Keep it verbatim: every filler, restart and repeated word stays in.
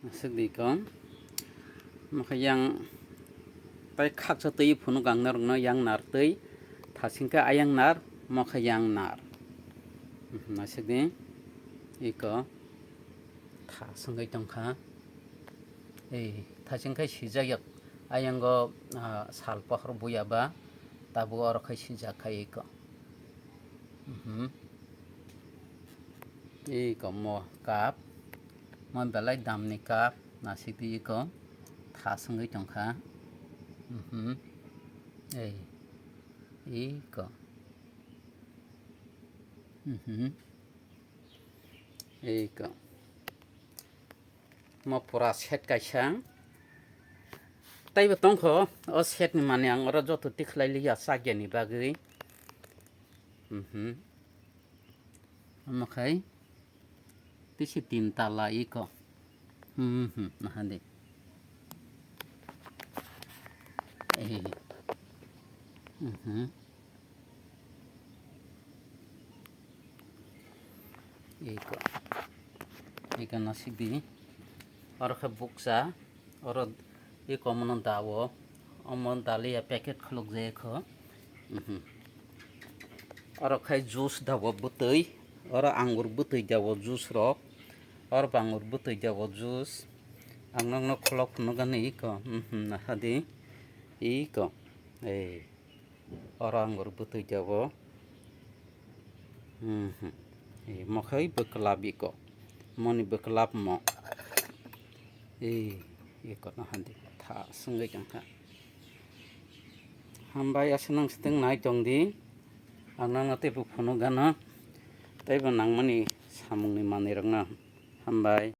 Aswk di ko. Mokhe yang tai khaksa twi phunuk ang norokno yang nar twi. Thasing khe ayang nar, mokhe yang nar. Mhm, aswk di. Iko. Thaswngwi tongkha. Ei, thasing khe sijak yak. Ayango, ah, sal pohor buya ba. Tabuk oro khai sijak khai iko. Mhm. Iko mo cup. Mo belai damni cup. Nasik di iko. Thaswngwi tongkha. Mhm. Ei. Iko. Mhm. Iko. Mo pura set kaisa. Taibo tongkho, o set ni mani ang oro joto tikhlai liya chakya ni bagwi. Mhm. Omo khai tisi tin tala iko. Mhm, naha di. Eh. Mhm. Iko. Iko nasik di. Oro khe bukcha. Oro iko mono dawo. Omo daliya packet khuluk jaya kho. Mhm. Oro khai juice dawo bwtwi. Oro angur bwtwi dawo juice rok. Oro bo angur bwtwi dawo juice. Ang nokno khulok phunukgani iko. Mhm, naha di. Iko. Ei. Oro angur bwtwi jabo. Mhm. Ei, mokhai bwklap iko. Moni bwklap mo. Ei, iko no handi. Thaswngwi tongkha. Hambai, aswk nang swtwng nai tongdi. Ang nangno teibo phunukgano. Teibo nangmani samungni manwirokno. Hambai.